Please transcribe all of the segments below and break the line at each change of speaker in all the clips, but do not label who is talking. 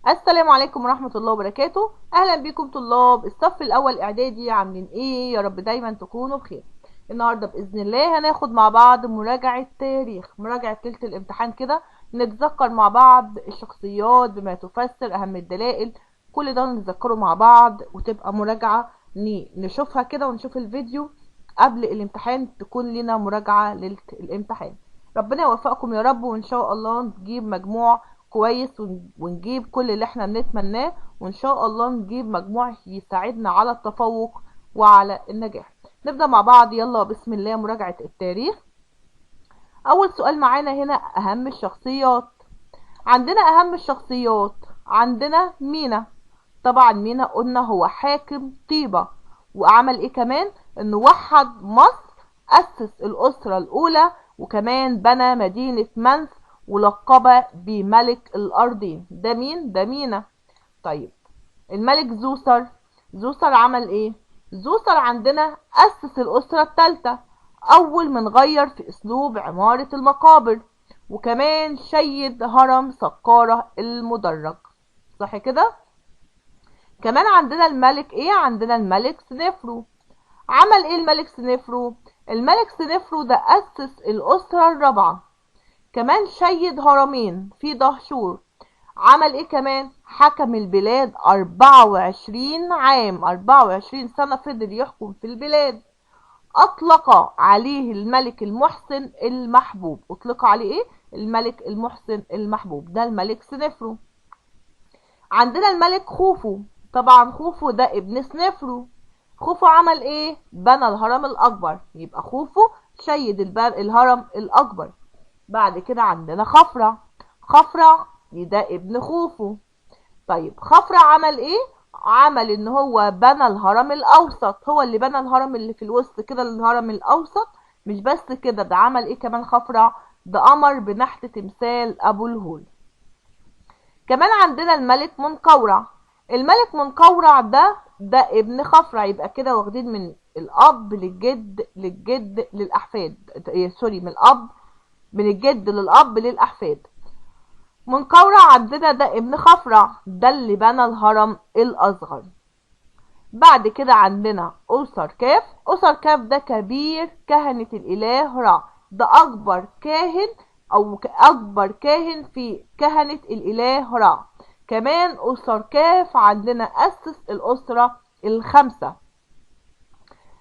السلام عليكم ورحمة الله وبركاته. أهلا بكم طلاب الصف الأول إعدادي، عاملين إيه؟ يا رب دايما تكونوا بخير. النهاردة بإذن الله هناخد مع بعض مراجعة تاريخ، مراجعة ليلة الامتحان كده، نتذكر مع بعض الشخصيات بما تفسر أهم الدلائل، كل ده نتذكره مع بعض وتبقى مراجعة نشوفها كده ونشوف الفيديو قبل الامتحان، تكون لنا مراجعة ليلة الامتحان. ربنا يوفقكم يا رب، وإن شاء الله نجيب مجموع كويس ونجيب كل اللي احنا بنتمناه، وان شاء الله نجيب مجموع يساعدنا على التفوق وعلى النجاح. نبدأ مع بعض، يلا بسم الله. مراجعة التاريخ. اول سؤال معانا هنا اهم الشخصيات. عندنا اهم الشخصيات عندنا مينا. طبعا مينا قلنا هو حاكم طيبة، وعمل ايه كمان؟ انه وحد مصر، اسس الاسرة الاولى، وكمان بنى مدينة منف ولقب بملك الأرضين. ده مين؟ ده مينا. طيب الملك زوسر، زوسر عمل ايه؟ زوسر عندنا أسس الأسرة الثالثة، أول من غير في أسلوب عمارة المقابر، وكمان شيد هرم سقارة المدرج، صح كده؟ كمان عندنا الملك ايه؟ عندنا الملك سنفرو. عمل ايه الملك سنفرو؟ الملك سنفرو ده أسس الأسرة الرابعة، كمان شيد هرمين في دهشور. عمل ايه كمان؟ حكم البلاد 24 عام، 24 سنة فضل يحكم في البلاد. اطلق عليه الملك المحسن المحبوب. اطلق عليه ايه؟ الملك المحسن المحبوب، ده الملك سنفرو. عندنا الملك خوفو. طبعا خوفو ده ابن سنفرو. خوفو عمل ايه؟ بنى الهرم الاكبر، يبقى خوفو شيد الهرم الاكبر. بعد كده عندنا خفرع. خفرع ده ابن خوفو. طيب خفرع عمل ايه؟ عمل ان هو بنى الهرم الاوسط، هو اللي بنى الهرم اللي في الوسط كده، الهرم الاوسط. مش بس كده، ده عمل ايه كمان خفرع؟ ده امر بنحت تمثال ابو الهول. كمان عندنا الملك منقورع. الملك منقورع ده ابن خفرع، يبقى كده واخدين من الاب للجد للجد للاحفاد، sorry، من الاب، من الجد للأب للأحفاد. منقورع عندنا ده ابن خفرع، ده اللي بنى الهرم الأصغر. بعد كده عندنا أسر كاف. أسر كاف ده كبير كهنة الإله رع، ده أكبر كاهن أو أكبر كاهن في كهنة الإله رع. كمان أسر كاف عندنا أسس الأسرة الخمسة.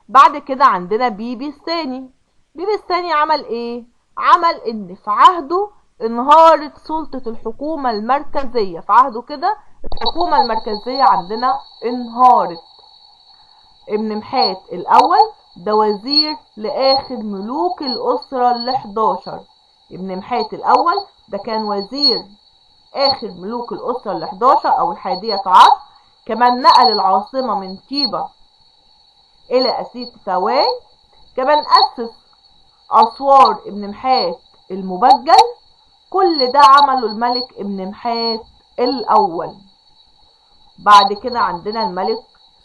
بعد كده عندنا بيبي الثاني. بيبي الثاني عمل إيه؟ عمل ان في عهده انهارت سلطة الحكومة المركزية. في عهده كده الحكومة المركزية عندنا انهارت. ابن محات الاول ده وزير لاخر ملوك الاسرة ال11. ابن محات الاول ده كان وزير اخر ملوك الاسرة ال11 او 11. كمان نقل العاصمة من طيبة الى اسيت سواي. كمان اسس أسوار ابن محات المبجل. كل ده عمله الملك ابن محات الأول. بعد كده عندنا الملك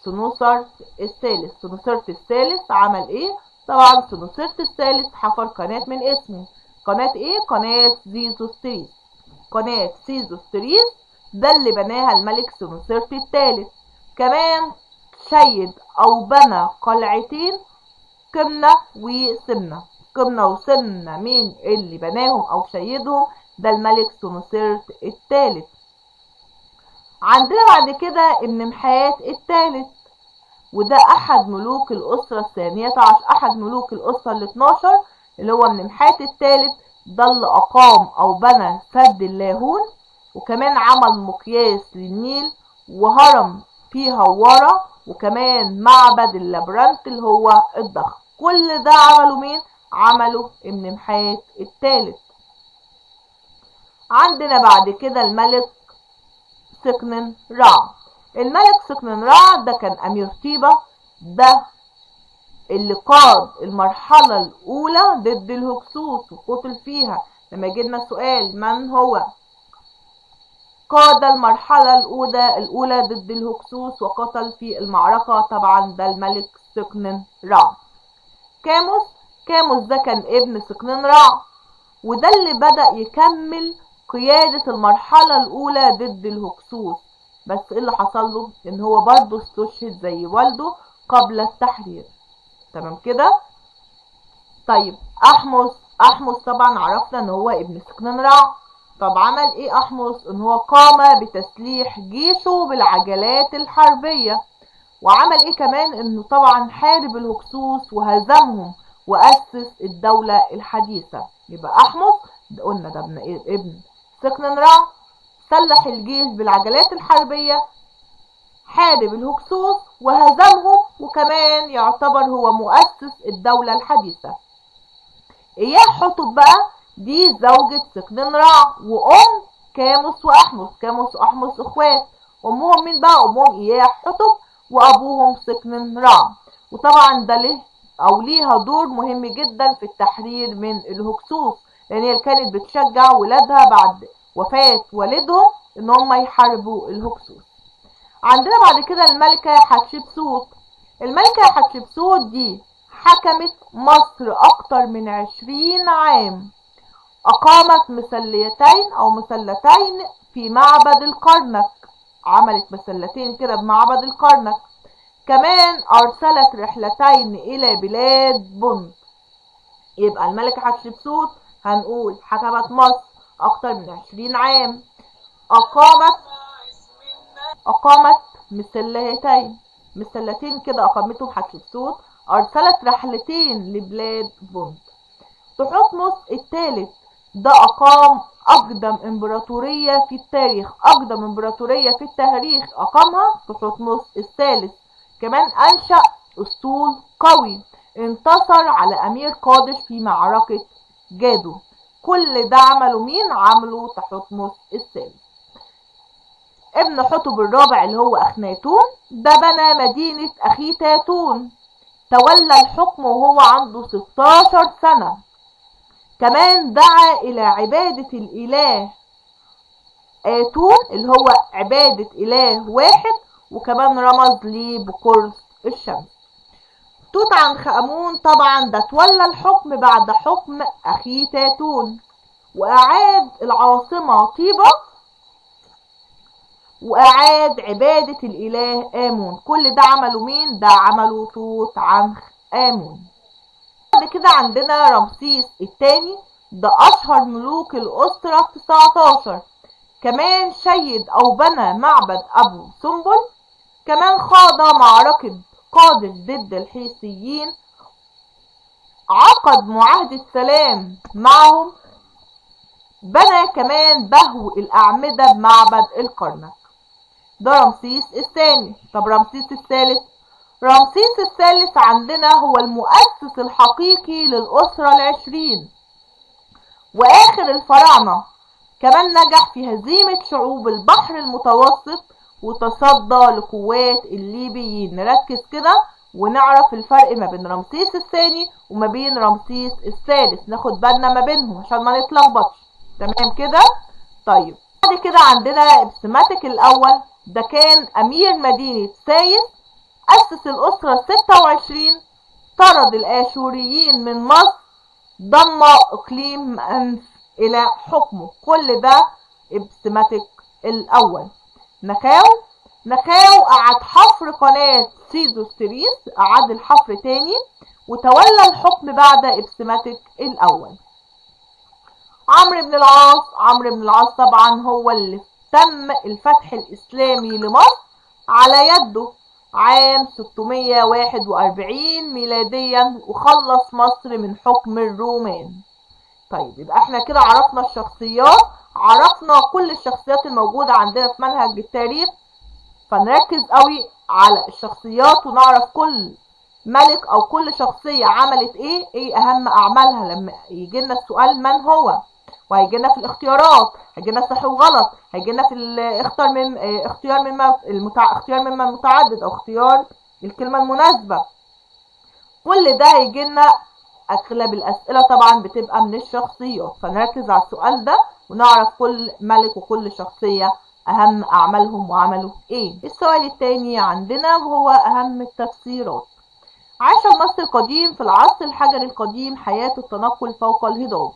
سنوسرت الثالث. سنوسرت الثالث عمل ايه؟ طبعا سنوسرت الثالث حفر قناة من اسمه. قناة ايه؟ قناة سيزوستريس. قناة سيزوستريس ده اللي بناها الملك سنوسرت الثالث. كمان شيد أو بنى قلعتين، قمنة وسمنة. قمنة وسمنة مين اللي بناهم او شيدهم؟ ده الملك سنوسرت الثالث. عندنا بعد كده ابن محات الثالث، وده احد ملوك الاسرة 12، احد ملوك الاسرة 12 اللي هو ابن محات الثالث. ده اللي اقام او بنى سد اللاهون، وكمان عمل مقياس للنيل وهرم فيه هوارة، وكمان معبد اللابرنت اللي هو الضخم. كل ده عمله مين؟ عمله ابن محات الثالث. عندنا بعد كده الملك سقنن رع. الملك سقنن رع ده كان امير طيبة، ده اللي قاد المرحلة الاولى ضد الهكسوس وقتل فيها. لما جينا سؤال من هو قاد المرحلة الاولى ضد الهكسوس وقتل في المعركة؟ طبعا ده الملك سقنن رع. كاموس، كاموس ده كان ابن سقنن رع، وده اللي بدأ يكمل قيادة المرحلة الأولى ضد الهكسوس، بس ايه اللي حصل له؟ ان هو برضه استشهد زي والده قبل التحرير. تمام كده. طيب أحمس طبعا عرفنا ان هو ابن سكننرع. طب عمل ايه أحمس؟ ان هو قام بتسليح جيشه بالعجلات الحربية، وعمل ايه كمان؟ انه طبعا حارب الهكسوس وهزمهم وأسس الدولة الحديثة. يبقى أحمس قلنا ده ابن سكننرع، سلح الجيش بالعجلات الحربية، حارب الهكسوس وهزمهم، وكمان يعتبر هو مؤسس الدولة الحديثة. إياه حطب بقى دي زوجة سكننرع وأم كاموس وأحمس. كاموس وأحمس إخوات، أمهم مين بقى؟ أمهم إياه حطب وأبوهم سكننرع. وطبعا ده له أو ليها دور مهم جدا في التحرير من الهكسوس، لأن هي كانت بتشجع ولادها بعد وفاة والدهم إن هم يحاربوا الهكسوس. عندنا بعد كده الملكة حتشبسوت. الملكة حتشبسوت دي حكمت مصر أكتر من 20 عام، أقامت مسلتين أو مسلتين في معبد الكرنك، عملت مسلتين كده بمعبد الكرنك. كمان أرسلت رحلتين إلى بلاد بونت. يبقى الملكة حتشبسوت هنقول حكمت مصر أكتر من 20 عام، أقامت مسلتين كده أقامتهم حتشبسوت، أرسلت رحلتين لبلاد بونت. تحتمس الثالث ده أقام أقدم إمبراطورية في التاريخ، أقدم إمبراطورية في التاريخ أقامها تحتمس الثالث. كمان أنشأ أسطول قوي، انتصر على أمير قادش في معركة جادو. كل ده عمله مين؟ عمله تحتمس الثالث. ابن حتب الرابع اللي هو أخناتون ده بنى مدينة أخيتاتون، تولى الحكم وهو عنده 16 سنة. كمان دعا إلى عبادة الإله آتون اللي هو عبادة إله واحد، وكمان رمز ليه بقرص الشمس. توت عنخ آمون طبعا ده تولى الحكم بعد حكم أخيتاتون، وأعاد العاصمة طيبة، وأعاد عبادة الإله آمون. كل ده عمله مين؟ ده عمله توت عنخ آمون. بعد كده عندنا رمسيس الثاني، ده أشهر ملوك الأسرة 19. كمان شيد أو بنى معبد أبو سمبل، كمان خاض معركة قادش ضد الحيثيين، عقد معاهدة سلام معهم، بنى كمان بهو الأعمدة بمعبد الكرنك. ده رمسيس الثاني. طب رمسيس الثالث؟ رمسيس الثالث عندنا هو المؤسس الحقيقي للأسرة 20 وآخر الفراعنة. كمان نجح في هزيمة شعوب البحر المتوسط وتصدى لقوات الليبيين. نركز كده ونعرف الفرق ما بين رمسيس الثاني وما بين رمسيس الثالث، ناخد بالنا ما بينهم عشان ما نتلخبطش. تمام كده؟ طيب بعد كده عندنا ابسماتيك الأول، ده كان أمير مدينة سايس، أسس الأسرة 26، طرد الآشوريين من مصر، ضم إقليم منف إلى حكمه. كل ده ابسماتيك الأول. نخاو أعاد حفر قناة سيزوستريس، أعاد الحفر تاني وتولى الحكم بعد ابسماتيك الأول. عمرو بن العاص، عمرو بن العاص طبعا هو اللي تم الفتح الإسلامي لمصر على يده عام 641 ميلاديا، وخلص مصر من حكم الرومان. طيب يبقى احنا كده عرفنا الشخصيات، عرفنا كل الشخصيات الموجودة عندنا في منهج التاريخ، فنركز قوي على الشخصيات ونعرف كل ملك او كل شخصية عملت ايه، ايه اهم اعمالها لما يجي لنا السؤال من هو، وهيجي لنا في الاختيارات، هيجي لنا صح وغلط، هيجي لنا في اختار من اختيار من اختيار مما متعدد او اختيار الكلمة المناسبة. كل ده هيجي لنا. اغلب الاسئلة طبعا بتبقى من الشخصيات، فنركز على السؤال ده ونعرف كل ملك وكل شخصية اهم اعمالهم وعملوا ايه. السؤال الثاني عندنا وهو اهم التفسيرات. عاش المصري القديم في العصر الحجري القديم حياة التنقل فوق الهضاب.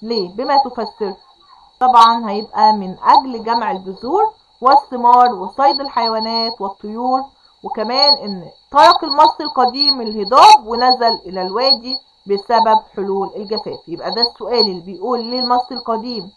ليه؟ بما تفسر؟ طبعا هيبقى من أجل جمع البذور والثمار وصيد الحيوانات والطيور، وكمان إن ترك المصري القديم الهضاب ونزل إلى الوادي بسبب حلول الجفاف. يبقى ده السؤال اللي بيقول ليه المصري القديم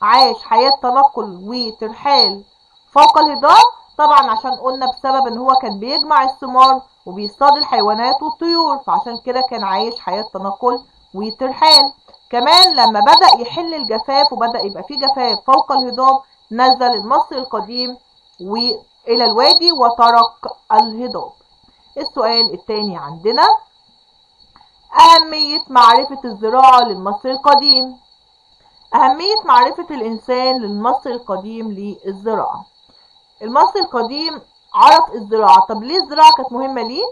عاش حياة تنقل وترحال فوق الهضاب؟ طبعا عشان قلنا بسبب ان هو كان بيجمع الثمار وبيصطاد الحيوانات والطيور، فعشان كده كان عايش حياة تنقل وترحال. كمان لما بدأ يحل الجفاف وبدأ يبقى فيه جفاف فوق الهضاب، نزل المصري القديم وإلى الوادي وترك الهضاب. السؤال الثاني عندنا أهمية معرفة الزراعة للمصري القديم. أهمية معرفة الإنسان للمصري القديم للزراعة. المصري القديم عرف الزراعة. طب ليه الزراعة كانت مهمة ليه؟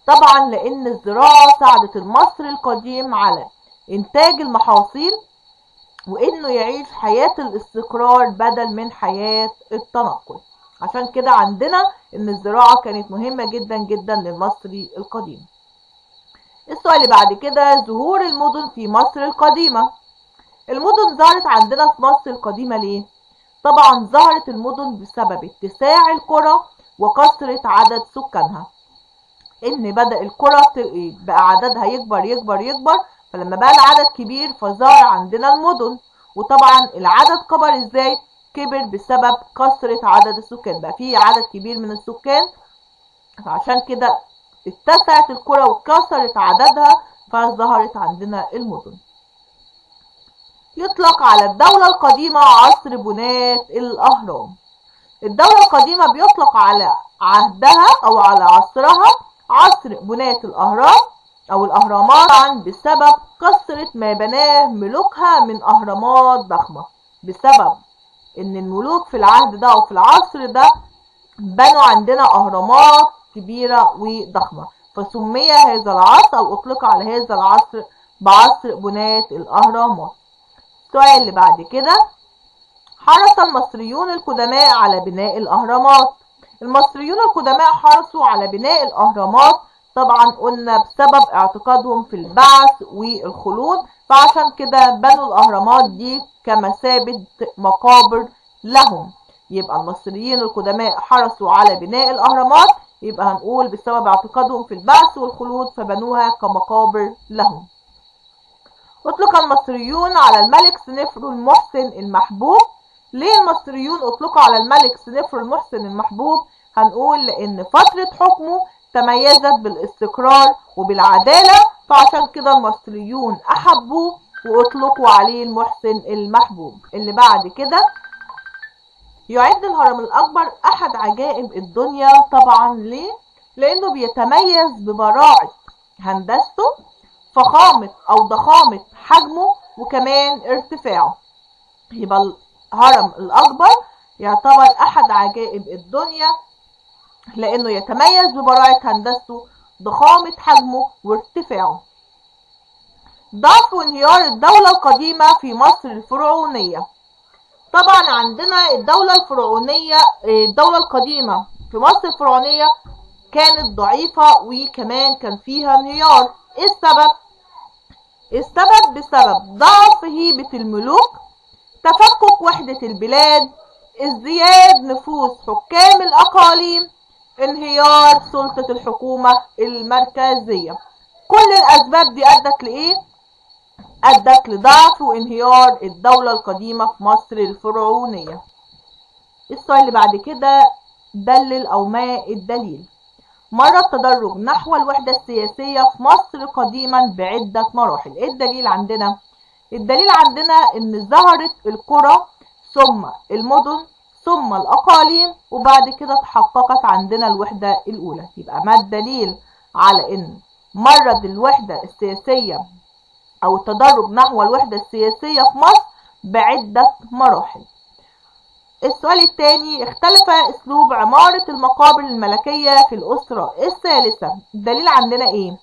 طبعا لأن الزراعة ساعدت المصري القديم على إنتاج المحاصيل وإنه يعيش حياة الاستقرار بدل من حياة التنقل. عشان كده عندنا إن الزراعة كانت مهمة جدا جدا للمصري القديم. السؤال اللي بعد كده ظهور المدن في مصر القديمة. المدن ظهرت عندنا في مصر القديمة ليه؟ طبعا ظهرت المدن بسبب اتساع القرى وكثرة عدد سكانها. إن بدأ القرى بقى عددها يكبر يكبر يكبر، فلما بقى العدد كبير فظهر عندنا المدن. وطبعا العدد كبر ازاي؟ كبر بسبب كثرة عدد السكان، بقى في عدد كبير من السكان، فعشان كده اتسعت القرى وكثرت عددها فظهرت عندنا المدن. يطلق على الدولة القديمة عصر بناة الأهرام. الدولة القديمة بيطلق على عهدها أو على عصرها عصر بناة الأهرام أو الأهرامات بسبب كثرة ما بناه ملوكها من أهرامات ضخمة. بسبب إن الملوك في العهد ده أو في العصر ده بنوا عندنا أهرامات كبيرة وضخمة، فسمي هذا العصر أو أطلق على هذا العصر بعصر بناة الأهرامات. السؤال اللي بعد كده حرص المصريون القدماء على بناء الأهرامات. المصريون القدماء حرصوا على بناء الأهرامات طبعا قلنا بسبب اعتقادهم في البعث والخلود، فعشان كده بنوا الأهرامات دي كمثابة مقابر لهم. يبقى المصريين القدماء حرصوا على بناء الأهرامات، يبقى هنقول بسبب اعتقادهم في البعث والخلود فبنوها كمقابر لهم. أطلق المصريون على الملك سنفرو المحسن المحبوب. ليه المصريون أطلقوا على الملك سنفرو المحسن المحبوب؟ هنقول لأن فترة حكمه تميزت بالاستقرار وبالعدالة، فعشان كده المصريون أحبوه وأطلقوا عليه المحسن المحبوب. اللي بعد كده يعد الهرم الأكبر أحد عجائب الدنيا. طبعا ليه؟ لأنه بيتميز ببراعة هندسته، فخامة أو ضخامة حجمه، وكمان ارتفاعه. يبقى الهرم الأكبر يعتبر أحد عجائب الدنيا لأنه يتميز ببراعة هندسته، ضخامة حجمه، وارتفاعه. ضعف وانهيار الدولة القديمة في مصر الفرعونية. طبعا عندنا الدولة الفرعونية، الدولة القديمة في مصر الفرعونية كانت ضعيفة وكمان كان فيها انهيار. ايه السبب؟ السبب بسبب ضعف هيبة الملوك، تفكك وحدة البلاد، ازدياد نفوذ حكام الأقاليم، انهيار سلطة الحكومة المركزية. كل الأسباب دي أدت لإيه؟ أدت لضعف وانهيار الدولة القديمة في مصر الفرعونية. السؤال اللي بعد كده دلل أو ما الدليل. مر التدرج نحو الوحدة السياسية في مصر قديما بعدة مراحل. ايه الدليل عندنا؟ الدليل عندنا ان ظهرت القرى ثم المدن ثم الأقاليم، وبعد كده تحققت عندنا الوحدة الأولى. يبقى ما الدليل على ان مرت الوحدة السياسية أو التدرج نحو الوحدة السياسية في مصر بعدة مراحل؟ السؤال الثاني اختلف اسلوب عمارة المقابر الملكية في الأسرة الثالثة. الدليل عندنا ايه؟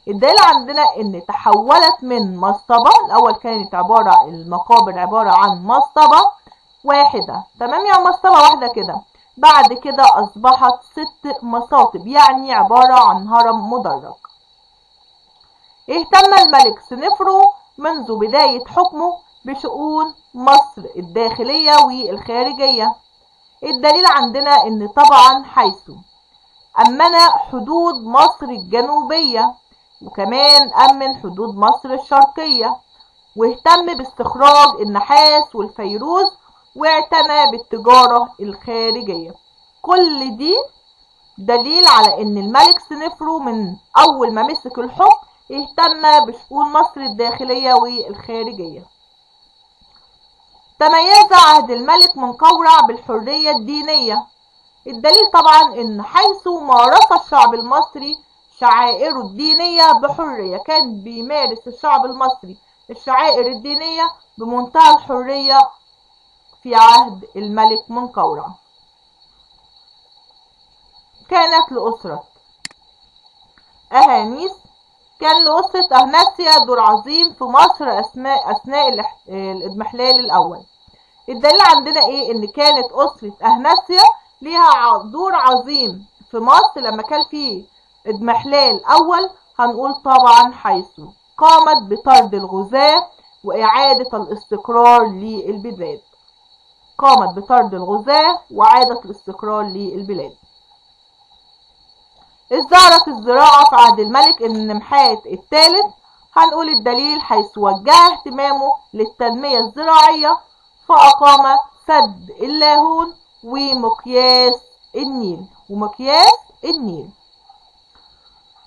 الدليل عندنا ان تحولت من مصطبة، الاول كانت عبارة المقابر عبارة عن مصطبة واحدة، تمام، يعني مصطبة واحدة كده، بعد كده اصبحت 6 مصاطب، يعني عبارة عن هرم مدرج. اهتم الملك سنفرو منذ بداية حكمه بشؤون مصر الداخلية والخارجية. الدليل عندنا ان طبعا حيث أمن حدود مصر الجنوبية، وكمان أمن حدود مصر الشرقية، واهتم باستخراج النحاس والفيروز، واعتنى بالتجارة الخارجية. كل دي دليل على ان الملك سنفرو من اول ما مسك الحكم اهتم بشؤون مصر الداخلية والخارجية. تميز عهد الملك منقورع بالحرية الدينية. الدليل طبعا ان حيث مارس الشعب المصري شعائره الدينية بحرية، كان بيمارس الشعب المصري الشعائر الدينية بمنتهى الحرية في عهد الملك منقورع. كانت لأسرة أهانيس، كان لأسرة أهناسيا دور عظيم في مصر أثناء الإضمحلال الأول. الدليل عندنا إيه؟ إن كانت أسرة أهناسيا ليها دور عظيم في مصر لما كان في إضمحلال أول. هنقول طبعا حيث قامت بطرد الغزاة وإعادة الاستقرار للبلاد. قامت بطرد الغزاة وإعادة الاستقرار للبلاد. ازدهرت الزراعة في عهد الملك النمحات الثالث. هنقول الدليل حيث وجه اهتمامه للتنمية الزراعية فأقام سد اللاهون ومقياس النيل.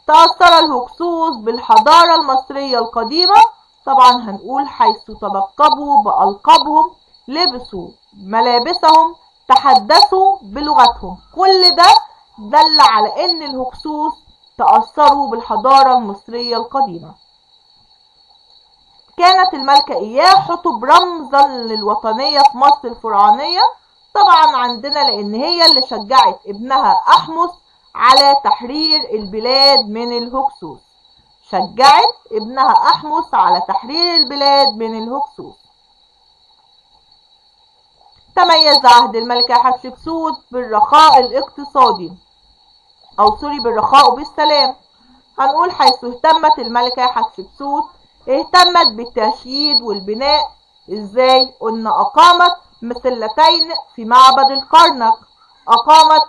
تأثر الهكسوس بالحضارة المصرية القديمة. طبعا هنقول حيث تلقبوا بألقابهم، لبسوا ملابسهم، تحدثوا بلغتهم. كل ده دل على ان الهكسوس تأثروا بالحضارة المصرية القديمة. كانت الملكة إياه حطب رمزا للوطنية في مصر الفرعونية. طبعا عندنا لان هي اللي شجعت ابنها أحمس على تحرير البلاد من الهكسوس. شجعت ابنها أحمس على تحرير البلاد من الهكسوس. تميز عهد الملكة حتشبسوت بالرخاء الاقتصادي، أو sorry بالرخاء وبالسلام. هنقول حيث اهتمت الملكة حتشبسوت، اهتمت بالتشييد والبناء. ازاي؟ قلنا أقامت مسلتين في معبد الكرنك، أقامت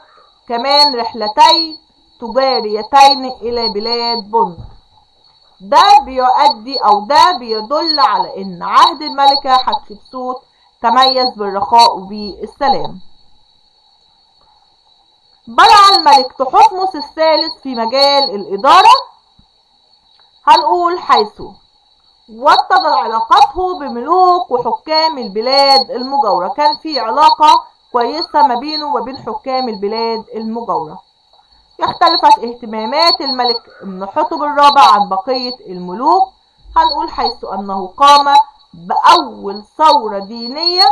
كمان رحلتين تجاريتين إلى بلاد بند. ده بيؤدي أو ده بيدل على إن عهد الملكة حتشبسوت تميز بالرخاء وبالسلام. برع الملك تحتمس الثالث في مجال الإدارة. هنقول حيث وطد علاقته بملوك وحكام البلاد المجاورة، كان في علاقة كويسة ما بينه وما بين حكام البلاد المجاورة. اختلفت اهتمامات الملك امنحتب الرابع عن بقية الملوك. هنقول حيث أنه قام بأول ثورة دينية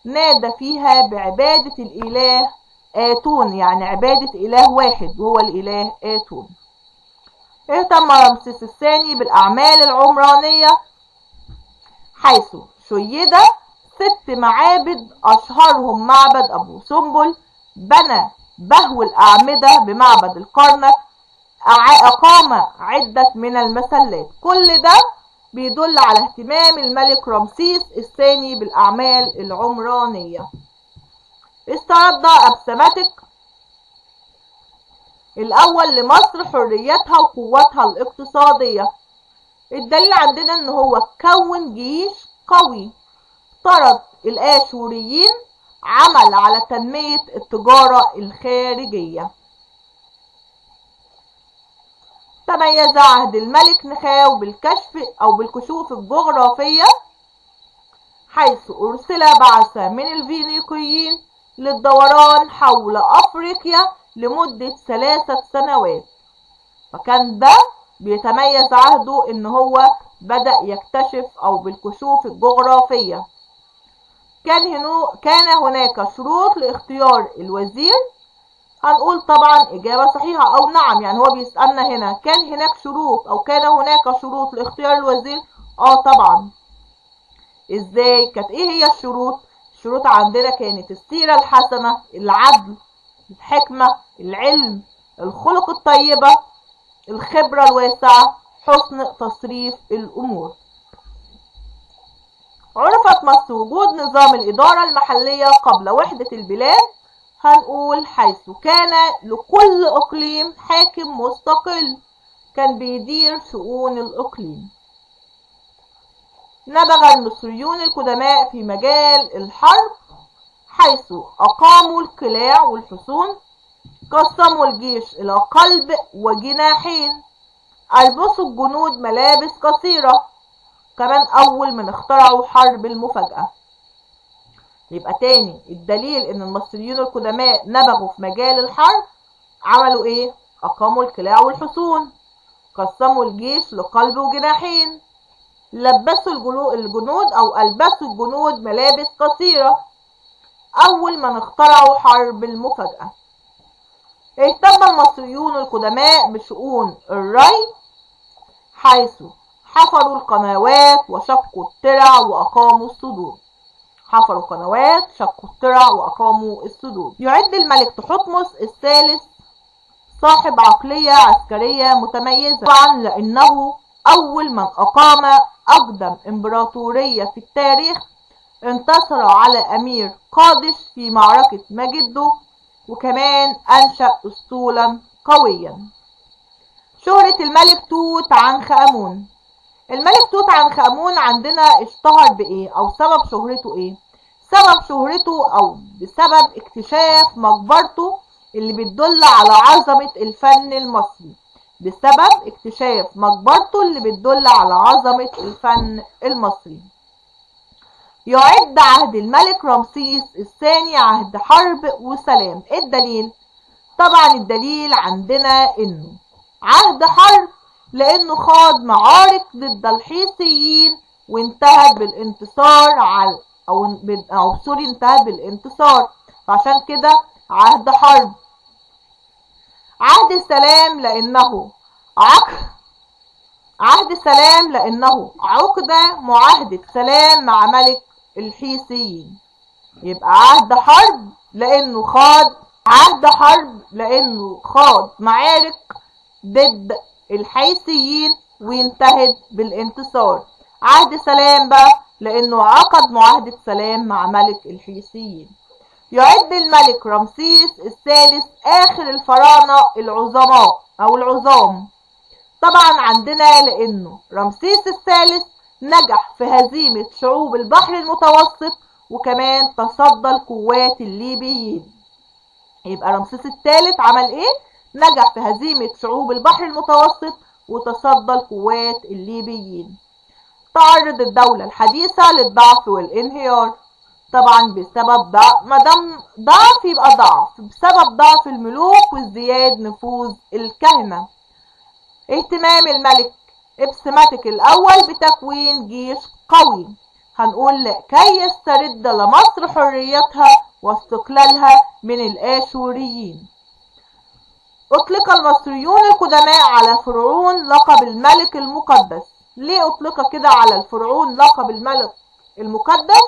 نادى فيها بعبادة الإله آتون، يعني عبادة إله واحد وهو الإله آتون. اهتم رمسيس الثاني بالأعمال العمرانية حيث شيد 6 معابد أشهرهم معبد أبو سمبل، بنى بهو الأعمدة بمعبد الكرنك، أقام عدة من المسلات. كل ده بيدل على اهتمام الملك رمسيس الثاني بالأعمال العمرانية. استرد أبسمتك الأول لمصر حريتها وقوتها الاقتصادية. الدليل عندنا ان هو كون جيش قوي، طرد الآشوريين، عمل على تنمية التجارة الخارجية. تميز عهد الملك نخاو بالكشف أو بالكشوف الجغرافية، حيث أرسل بعثة من الفينيقيين للدوران حول أفريقيا لمدة 3 سنوات. فكان ده بيتميز عهده إن هو بدأ يكتشف أو بالكشوف الجغرافية. كان هناك شروط لاختيار الوزير. هنقول طبعا إجابة صحيحة أو نعم، يعني هو بيسألنا هنا كان هناك شروط أو كان هناك شروط لاختيار الوزير؟ طبعا. إزاي؟ كانت إيه هي الشروط؟ الشروط عندنا كانت السيرة الحسنة، العدل، الحكمة، العلم، الخلق الطيبة، الخبرة الواسعة، حسن تصريف الأمور. عرفت مصر وجود نظام الإدارة المحلية قبل وحدة البلاد، هنقول حيث كان لكل إقليم حاكم مستقل كان بيدير شؤون الإقليم. نبغ المصريون القدماء في مجال الحرب حيث أقاموا القلاع والحصون، قسموا الجيش إلى قلب وجناحين، ألبسوا الجنود ملابس قصيرة، كمان أول من اخترعوا حرب المفاجأة. يبقى تاني الدليل إن المصريون القدماء نبغوا في مجال الحرب، عملوا إيه؟ أقاموا القلاع والحصون، قسموا الجيش لقلب وجناحين، لبسوا الجنود أو ألبسوا الجنود ملابس قصيرة، أول من اخترعوا حرب المفاجأة. اهتم المصريون القدماء بشؤون الري حيث حفروا القنوات وشقوا الترع وأقاموا السدود. حفروا قنوات، شقوا الترع وأقاموا السدود. يعد الملك تحتمس الثالث صاحب عقلية عسكرية متميزة، طبعا لأنه أول من أقام أقدم إمبراطورية في التاريخ، انتصر على أمير قادش في معركة مجده، وكمان أنشأ أسطولا قويا. شهرة الملك توت عنخ آمون. الملك توت عنخ آمون عندنا اشتهر بإيه أو سبب شهرته إيه؟ سبب شهرته أو بسبب اكتشاف مقبرته اللي بتدل على عظمة الفن المصري، بسبب اكتشاف مقبرته اللي بتدل على عظمة الفن المصري. يعد عهد الملك رمسيس الثاني عهد حرب وسلام. ايه الدليل؟ طبعا الدليل عندنا انه عهد حرب لانه خاض معارك ضد الحيثيين وانتهت بالانتصار على او سوري انتهت بالانتصار، فعشان كده عهد حرب. عهد السلام لانه عهد سلام لانه عقد معاهدة سلام مع ملك الحيثيين. يبقى عهد حرب لانه خاض عهد حرب لانه خاض معارك ضد الحيثيين وانتهت بالانتصار. عهد سلام بقى لانه عقد معاهدة سلام مع ملك الحيثيين. يعد الملك رمسيس الثالث اخر الفراعنة العظماء او العظام. طبعا عندنا لانه رمسيس الثالث نجح في هزيمة شعوب البحر المتوسط وكمان تصدى لقوات الليبيين. يبقى رمسيس الثالث عمل ايه؟ نجح في هزيمة شعوب البحر المتوسط وتصدى لقوات الليبيين. تعرض الدولة الحديثة للضعف والانهيار، طبعا بسبب ضعف، ما دام ضعف يبقى ضعف، بسبب ضعف الملوك وازدياد نفوذ الكهنة. اهتمام الملك ابسماتيك الأول بتكوين جيش قوي، هنقول لكي يسترد لمصر حريتها واستقلالها من الآشوريين. أطلق المصريون القدماء على فرعون لقب الملك المقدس. ليه أطلق كده على الفرعون لقب الملك المقدس؟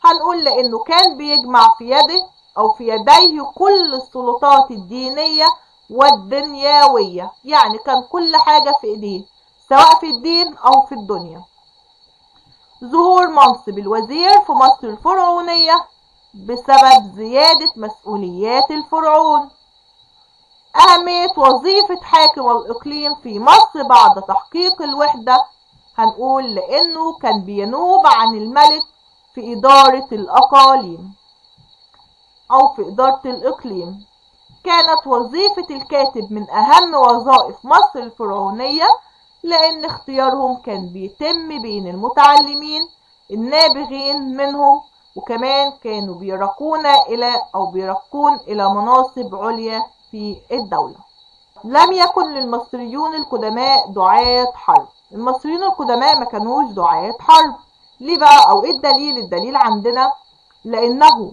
هنقول لأنه كان بيجمع في يده أو في يديه كل السلطات الدينية والدنيوية، يعني كان كل حاجة في إيديه سواء في الدين أو في الدنيا. ظهور منصب الوزير في مصر الفرعونية بسبب زيادة مسؤوليات الفرعون. أهمية وظيفة حاكم الإقليم في مصر بعد تحقيق الوحدة، هنقول لأنه كان بينوب عن الملك في إدارة الأقاليم أو في إدارة الإقليم. كانت وظيفة الكاتب من أهم وظائف مصر الفرعونية لأن اختيارهم كان بيتم بين المتعلمين النابغين منهم، وكمان كانوا بيرقون إلى أو بيرقون إلى مناصب عليا في الدولة. لم يكن للمصريون القدماء دعاة حرب. المصريون القدماء ما كانوش دعاة حرب. ليه بقى أو إيه الدليل؟ الدليل عندنا لأنه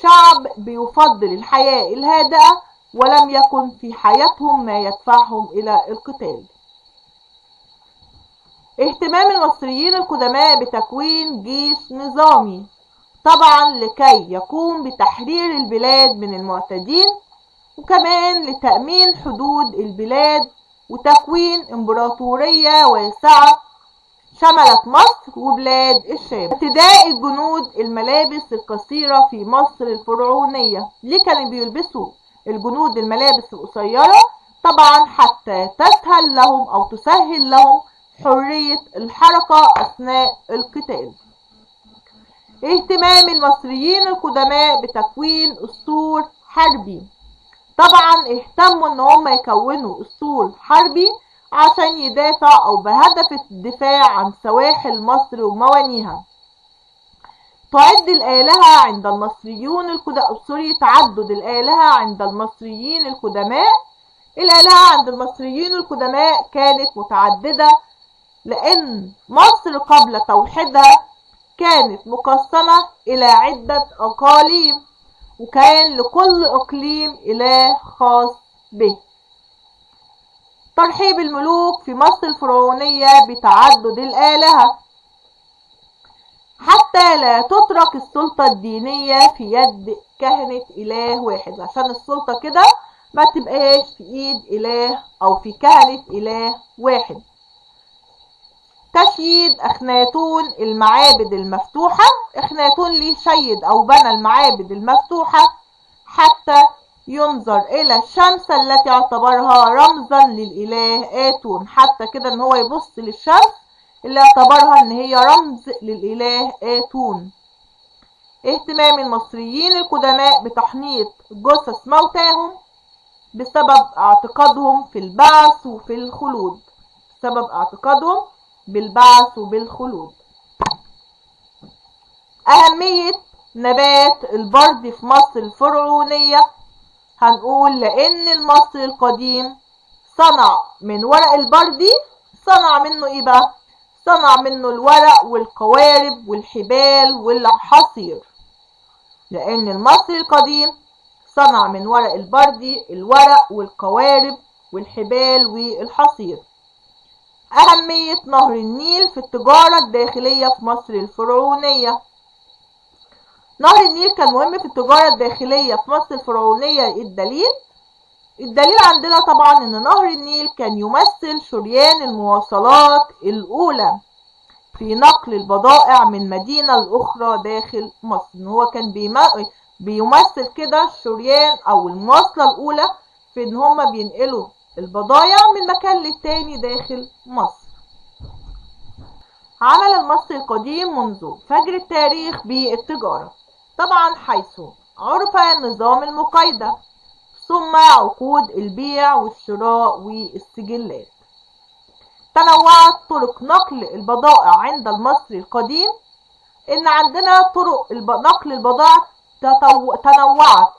شعب بيفضل الحياة الهادئة ولم يكن في حياتهم ما يدفعهم إلى القتال. اهتمام المصريين القدماء بتكوين جيش نظامي، طبعا لكي يقوم بتحرير البلاد من المعتدين، وكمان لتأمين حدود البلاد وتكوين إمبراطورية واسعة شملت مصر وبلاد الشام. ارتداء الجنود الملابس القصيرة في مصر الفرعونية. ليه كانوا بيلبسوا الجنود الملابس القصيرة؟ طبعا حتى تسهل لهم أو تسهل لهم حرية الحركة أثناء القتال. اهتمام المصريين القدماء بتكوين أسطول حربي. طبعا اهتموا ان هم يكونوا أسطول حربي عشان يدافع او بهدف الدفاع عن سواحل مصر وموانيها. تعد الآلهة عند المصريون القدماء، سوري، تعدد الآلهة عند المصريين القدماء. الآلهة عند المصريين القدماء كانت متعددة، لأن مصر قبل توحيدها كانت مقسمة إلى عدة أقاليم، وكان لكل إقليم إله خاص به. ترحيب الملوك في مصر الفرعونية بتعدد الآلهة حتى لا تترك السلطة الدينية في يد كهنة إله واحد، عشان السلطة كده ما تبقاش في إيد إله أو في كهنة إله واحد. تشييد أخناتون المعابد المفتوحة. أخناتون ليه شيد أو بنى المعابد المفتوحة حتى ينظر إلى الشمس التي اعتبرها رمزا للإله آتون، حتى كده إن هو يبص للشمس اللي اعتبرها إن هي رمز للإله آتون. اهتمام المصريين القدماء بتحنيط جثث موتاهم بسبب اعتقادهم في البعث وفي الخلود، بسبب اعتقادهم بالبعث وبالخلود. أهمية نبات البرد في مصر الفرعونية، هنقول لأن المصري القديم صنع من ورق البردي، صنع منه إيه بقى؟ صنع منه الورق والقوارب والحبال والحصير. لأن المصري القديم صنع من ورق البردي الورق والقوارب والحبال والحصير. أهمية نهر النيل في التجارة الداخلية في مصر الفرعونية. نهر النيل كان مهم في التجارة الداخلية في مصر الفرعونية. الدليل؟ الدليل عندنا طبعا ان نهر النيل كان يمثل شريان المواصلات الأولى في نقل البضائع من مدينة لأخرى داخل مصر. ان هو كان بيمثل كده الشريان او المواصلة الأولى في ان هما بينقلوا البضائع من مكان للتاني داخل مصر. عمل المصري القديم منذ فجر التاريخ بالتجارة، طبعا حيث عرف نظام المقايضة ثم عقود البيع والشراء والسجلات. تنوعت طرق نقل البضائع عند المصري القديم. ان عندنا طرق نقل البضائع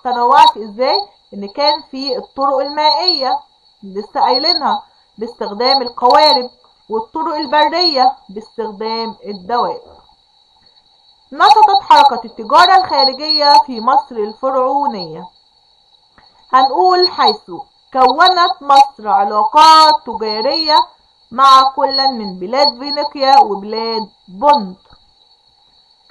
تنوعت ازاي؟ ان كان في الطرق المائية لسه قايلينها باستخدام القوارب، والطرق البرية باستخدام الدواب. نشطت حركة التجارة الخارجية في مصر الفرعونية. هنقول حيث كونت مصر علاقات تجارية مع كل من بلاد فينيقيا وبلاد بونت.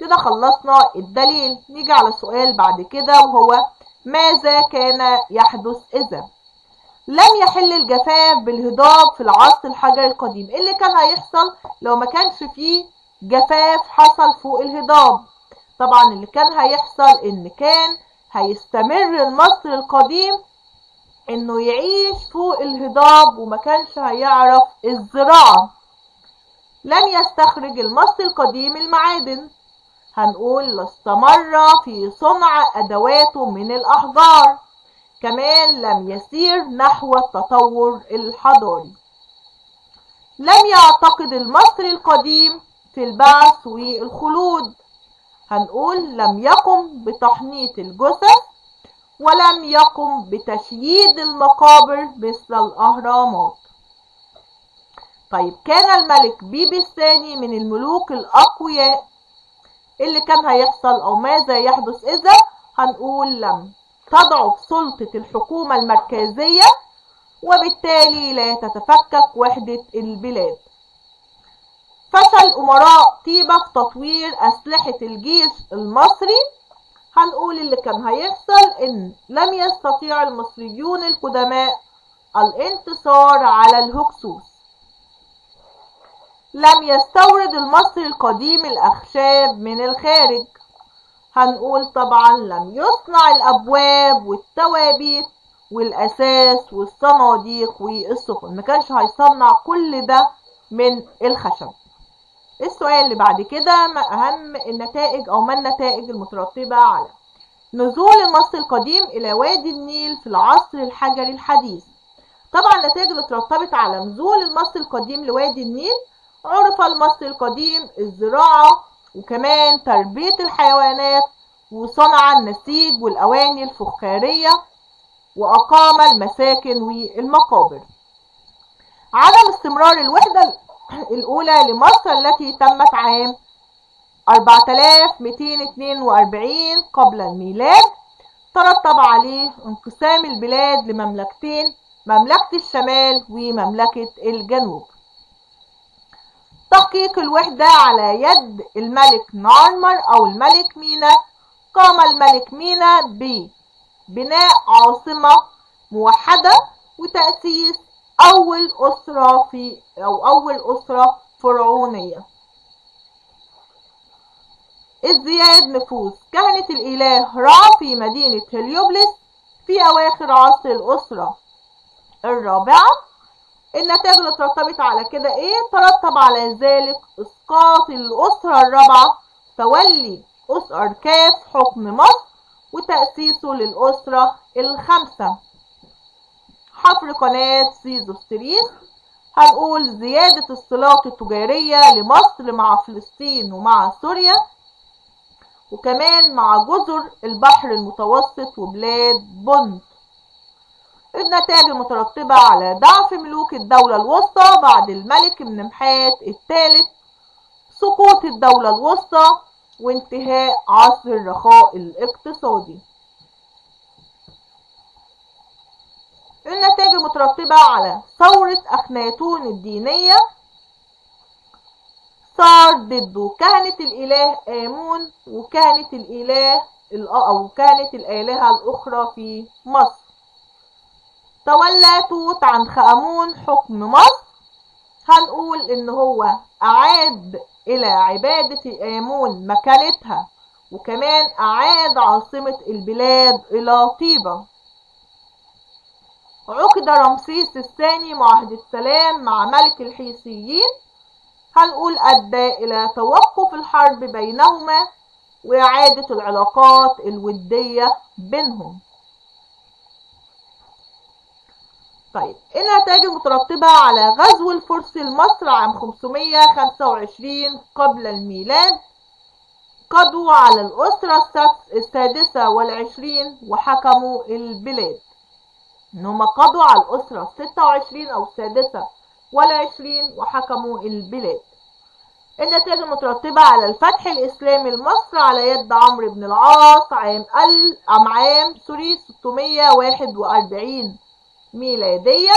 كده خلصنا الدليل. نيجي على سؤال بعد كده، وهو ماذا كان يحدث إذا لم يحل الجفاف بالهضاب في العصر الحجري القديم؟ ايه اللي كان هيحصل لو ما كانش فيه جفاف حصل فوق الهضاب؟ طبعا اللي كان هيحصل ان كان هيستمر المصري القديم انه يعيش فوق الهضاب وما كانش هيعرف الزراعة. لم يستخرج المصري القديم المعادن. هنقول لاستمر في صنع ادواته من الاحجار. كمان لم يسير نحو التطور الحضاري. لم يعتقد المصري القديم في البعث والخلود. هنقول لم يقم بتحنيط الجثث ولم يقم بتشييد المقابر مثل الأهرامات. طيب كان الملك بيبي الثاني من الملوك الأقوياء. اللي كان هيحصل أو ماذا يحدث إذا؟ هنقول لم تضعف سلطة الحكومة المركزية وبالتالي لا تتفكك وحدة البلاد. فشل أمراء طيبة في تطوير أسلحة الجيش المصري. هنقول اللي كان هيحصل إن لم يستطيع المصريون القدماء الانتصار على الهكسوس. لم يستورد المصري القديم الأخشاب من الخارج. هنقول طبعا لم يصنع الأبواب والتوابيت والأساس والصناديق والسفن، ما كانش هيصنع كل ده من الخشب. السؤال اللي بعد كده، ما أهم النتائج أو ما النتائج المترتبة على نزول المصري القديم إلى وادي النيل في العصر الحجري الحديث؟ طبعا النتائج اللي ترتبت على نزول المصري القديم لوادي النيل، عرف المصري القديم الزراعة وكمان تربية الحيوانات وصنع النسيج والأواني الفخارية وأقام المساكن والمقابر. عدم استمرار الوحدة الأولى لمصر التي تمت عام 4242 قبل الميلاد ترتب عليه انقسام البلاد لمملكتين، مملكة الشمال ومملكة الجنوب. تحقيق الوحدة على يد الملك نارمر أو الملك مينا. قام الملك مينا ببناء عاصمة موحدة وتأسيس أول أسرة في أو أول أسرة فرعونية. ازدياد نفوذ كهنة الإله را في مدينة هليوبلس في أواخر عصر الأسرة الرابعة. النتائج اللي ترتبت على كده ايه؟ ترتب على ذلك اسقاط الأسرة الرابعة، تولي أسر كاف حكم مصر وتأسيسه للأسرة الخامسة. حفر قناة سيزوستريس. هنقول زيادة الصلات التجارية لمصر مع فلسطين ومع سوريا وكمان مع جزر البحر المتوسط وبلاد بونت. النتائج المترتبة على ضعف ملوك الدولة الوسطى بعد الملك منمحات الثالث، سقوط الدولة الوسطى وانتهاء عصر الرخاء الاقتصادي. النتائج المترتبة على ثورة أخناتون الدينية، صار ضده كهنة الإله آمون وكهنة الإله أو كهنة الآلهة الأخرى في مصر. تولى توت عنخ آمون حكم مصر. هنقول إن هو أعاد إلى عبادة آمون مكانتها وكمان أعاد عاصمة البلاد إلى طيبة. عقد رمسيس الثاني معاهدة سلام مع ملك الحيثيين. هنقول أدى إلى توقف الحرب بينهما وإعادة العلاقات الودية بينهم. طيب النتائج المترتبة على غزو الفرس لمصر عام 525 قبل الميلاد، قضوا على الأسرة 26 وحكموا البلاد. إن هم قضوا على الأسرة 26 أو 26 وحكموا البلاد. النتائج المترتبة على الفتح الإسلامي لمصر على يد عمرو بن العاص عام 641 ميلاديا،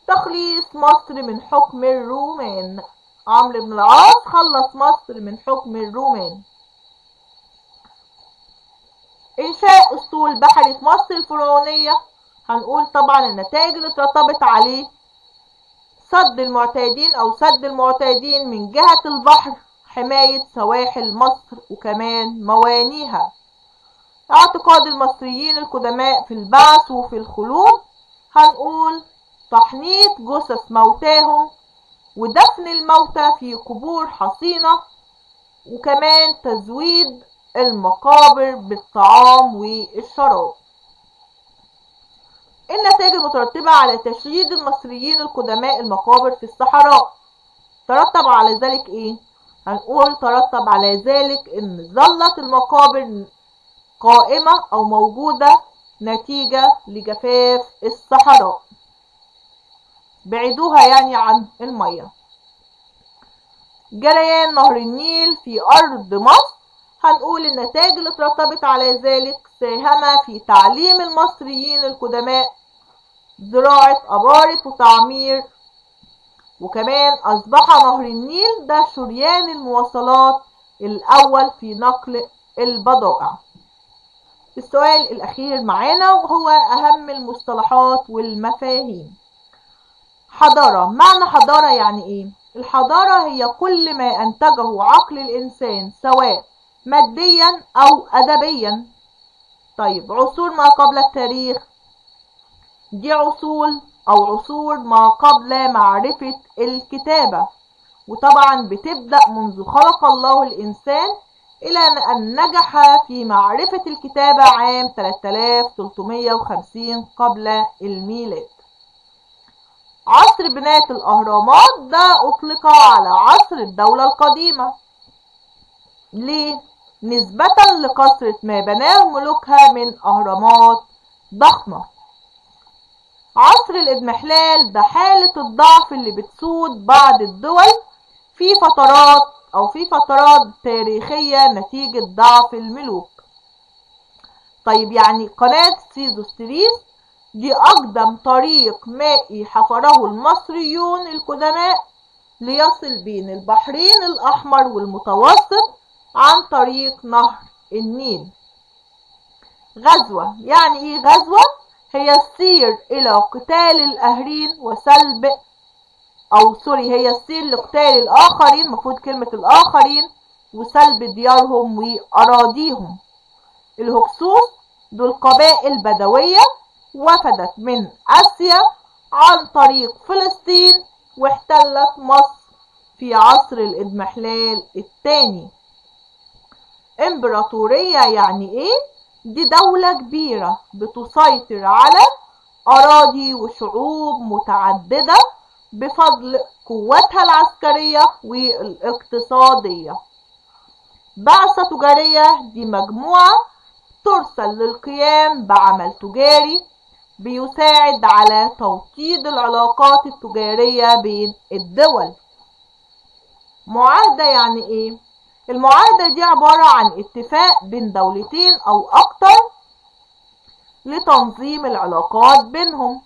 تخليص مصر من حكم الرومان. عمرو بن العاص خلص مصر من حكم الرومان. إنشاء أسطول بحري في مصر الفرعونية. هنقول طبعا النتائج اللي اترتبت عليه صد المعتادين أو سد المعتادين من جهة البحر، حماية سواحل مصر وكمان موانيها. اعتقاد المصريين القدماء في البعث وفي الخلود. هنقول تحنيط جثث موتاهم ودفن الموتى في قبور حصينة وكمان تزويد المقابر بالطعام والشراب. النتائج المترتبة على تشييد المصريين القدماء المقابر في الصحراء. ترتب على ذلك ايه؟ هنقول ترتب على ذلك ان ظلت المقابر قائمة او موجودة نتيجة لجفاف الصحراء، بعيدوها يعني عن المية. جريان نهر النيل في أرض مصر. هنقول النتائج اللي ترتبت على ذلك ساهم في تعليم المصريين القدماء زراعة أبارة وتعمير، وكمان أصبح نهر النيل ده شريان المواصلات الأول في نقل البضائع. السؤال الأخير معانا وهو أهم المصطلحات والمفاهيم. حضارة، معنى حضارة يعني إيه؟ الحضارة هي كل ما أنتجه عقل الإنسان سواء ماديا أو أدبيا. طيب عصور ما قبل التاريخ، دي عصور أو عصور ما قبل معرفة الكتابة، وطبعا بتبدأ منذ خلق الله الإنسان إلى أن نجح في معرفة الكتابة عام 3350 قبل الميلاد. عصر بناء الأهرامات ده أطلق على عصر الدولة القديمة. ليه؟ نسبة لكثرة ما بناه ملوكها من أهرامات ضخمة. عصر الإضمحلال ده حالة الضعف اللي بتسود بعض الدول في فترات تاريخية نتيجة ضعف الملوك. طيب يعني قناة سيزوستريس دي أقدم طريق مائي حفره المصريون القدماء ليصل بين البحرين الأحمر والمتوسط عن طريق نهر النيل. غزوة، يعني إيه غزوة؟ هي السير إلى قتال الأهرين وسلب أو سوري هي السير لقتال الآخرين، المفروض كلمة الآخرين، وسلب ديارهم وأراضيهم. الهكسوس دول قبائل بدوية وفدت من آسيا عن طريق فلسطين واحتلت مصر في عصر الإضمحلال الثاني. إمبراطورية يعني إيه؟ دي دولة كبيرة بتسيطر على أراضي وشعوب متعددة بفضل قوتها العسكرية والاقتصادية. بعثة تجارية دي مجموعة ترسل للقيام بعمل تجاري بيساعد على توطيد العلاقات التجارية بين الدول. معاهدة يعني ايه؟ المعاهدة دي عبارة عن اتفاق بين دولتين او اكتر لتنظيم العلاقات بينهم.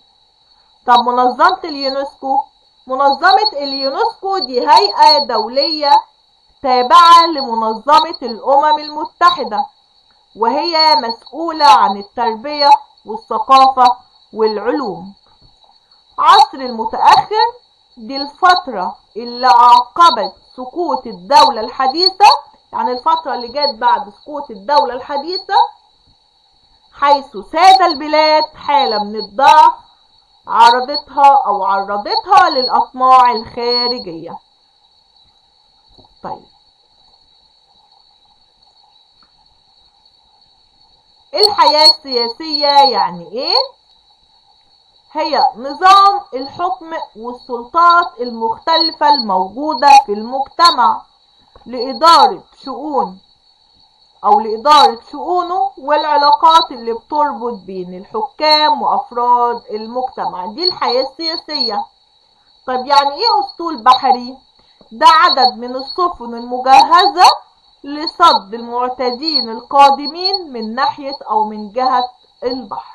طب منظمة اليونسكو، منظمة اليونسكو دي هيئة دولية تابعة لمنظمة الأمم المتحدة، وهي مسؤولة عن التربية والثقافة والعلوم. عصر المتأخر دي الفترة اللي عقبت سقوط الدولة الحديثة، يعني الفترة اللي جت بعد سقوط الدولة الحديثة، حيث ساد البلاد حالة من الضعف عرضتها للأطماع الخارجية. طيب الحياة السياسية يعني ايه؟ هي نظام الحكم والسلطات المختلفة الموجودة في المجتمع لإدارة شؤونه والعلاقات اللي بتربط بين الحكام وأفراد المجتمع. دي الحياة السياسية. طيب يعني ايه أسطول بحري؟ ده عدد من السفن المجهزة لصد المعتدين القادمين من ناحية أو من جهة البحر.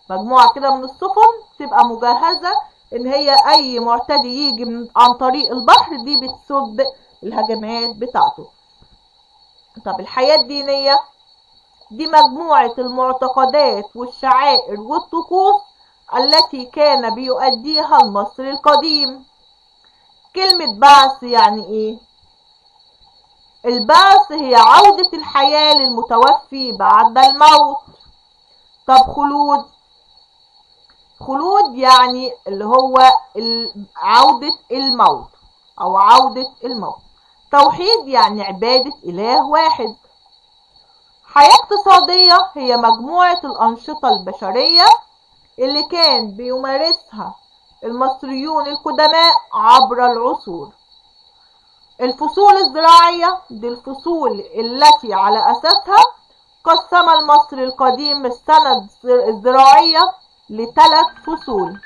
مجموعة كده من السفن تبقى مجهزة إن هي أي معتدي يجي عن طريق البحر دي بتصد الهجمات بتاعته. طب الحياة الدينية دي مجموعة المعتقدات والشعائر والطقوس التي كان بيؤديها المصري القديم. كلمة بعث يعني ايه؟ البعث هي عودة الحياة للمتوفي بعد الموت. طب خلود، خلود يعني اللي هو عودة الموت او عودة الموت. توحيد يعني عبادة إله واحد. حياة اقتصادية هي مجموعة الأنشطة البشرية اللي كان بيمارسها المصريون القدماء عبر العصور. الفصول الزراعية دي الفصول التي على أساسها قسم المصري القديم السنة الزراعية لثلاث فصول.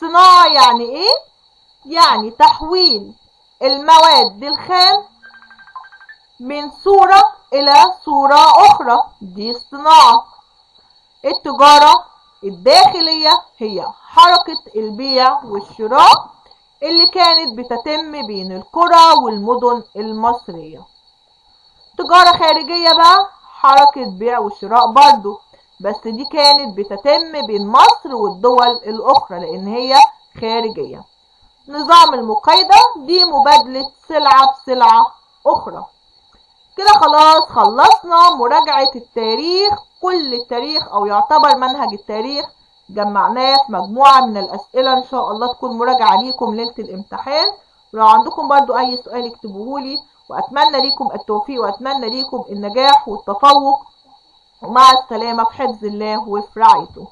صناعة يعني إيه؟ يعني تحويل المواد الخام من صورة إلى صورة أخرى، دي الصناعة. التجارة الداخلية هي حركة البيع والشراء اللي كانت بتتم بين القرى والمدن المصرية. تجارة خارجية بقى حركة بيع وشراء برضو، بس دي كانت بتتم بين مصر والدول الأخرى لأن هي خارجية. نظام المقايضة دي مبادلة سلعة بسلعة أخرى. كده خلاص خلصنا مراجعة التاريخ، كل التاريخ أو يعتبر منهج التاريخ جمعناه في مجموعة من الأسئلة. إن شاء الله تكون مراجعة ليكم ليلة الامتحان. ولو عندكم برضو أي سؤال اكتبوهولي، وأتمنى ليكم التوفيق وأتمنى ليكم النجاح والتفوق، ومع السلامة في حفظ الله وفي رعايته.